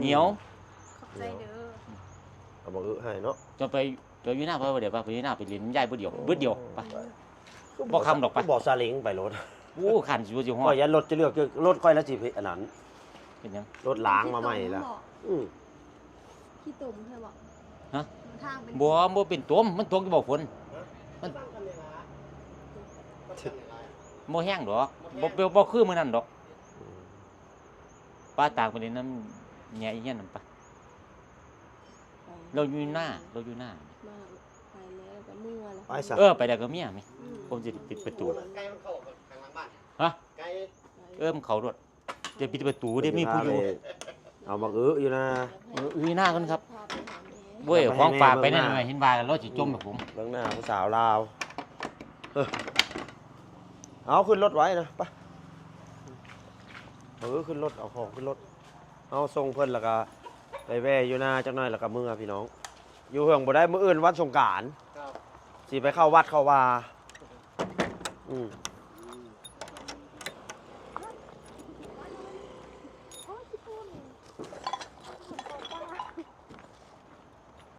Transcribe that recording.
ໜຽວ ຂອບໃຈເດີ. ເອົາບັກອຶໃຫ້ເນາະ. ຈະໄປ ໄປຢູ່ນາ ໄປບໍ່ໄດ້ ໄປຢູ່ນາ ໄປຫຼິ້ນຢາຍຜູ້ດຽວ ບຶດດຽວ ໄປ. ຄືບໍ່ ບໍ່ຄຳດອກ ໄປ ຄືບໍ່ຊາເລັງໄປໂລດ. ໂອ້ ຄັນຊິບໍ່ຊິຮອດ. ຂ້ອຍຢ້ານລົດຈະເລືອກ ລົດຂ້ອຍລະຊິເພ ອັນນັ້ນ ເປັນຫຍັງ? ລົດລ້າງມາໃໝ່ລະ. ອືມ ຂີ້ຕົມແທ້ບໍ່? ຮະ? ທາງເປັນ ບໍ່ ບໍ່ເປັນຕົມ ມັນຕົກຢູ່ບໍ່ຝົນ. ມັນ ບໍ່ແຮງດອກ ບໍ່ ບໍ່ ບໍ່ຄືມື້ນັ້ນດອກ. ອືມ ປ້າຕາກໄປເລີຍນຳແມ່ອີ່ຫຍັງນຳປະ. ໄປ ລາວຢູ່ນາ ລາວຢູ່ນາ. ມາ ໄປແລ້ວກໍເມືອແລ້ວ. ໄປຊະ. ເອີ ໄປແລ້ວກໍເມືອແມ. ອືມ ຜົມຊິປິດປະຕູ. ໄກ່ມັນເຂົ້າຂ້າງຫຼັງບ້ານ. ຮະ? ໄກ່. ເອີ ມັນເຂົ້າໂລດ. ຈະປິດປະຕູເດ້ ມີຜູ້ຢູ່. ເອົາບັກອຶຢູ່ນາ ເອີ ອຶນາກ່ອນຄັບ. ພາໄປຫາແມ່. ໂອ້ຍ ຂອງຝາກໄປນັ້ນ ເຫັນວ່າລາວຊິຈົ່ມໃຫ້ຜົມ. ເບິ່ງໜ້າຜູ້ສາວລາວ. ເອີ ເອົາຂຶ້ນລົດໄວ້ນະ ໄປ. ເອີ ຂຶ້ນລົດ ເອົາຂອງຂຶ້ນລົດ. ເຮົາສົ່ງເພິ່ນແລ້ວກະໄປແວ່ຢູ່ນາຈັກໜ້ອຍແລ້ວກະເມືອພີ່ນ້ອງ. ຢູ່ເຮືອນບໍ່ໄດ້ ມື້ອື່ນວັນສົງການ. ຊິໄປເຂົ້າວັດເຂົ້າວາ. ອືມ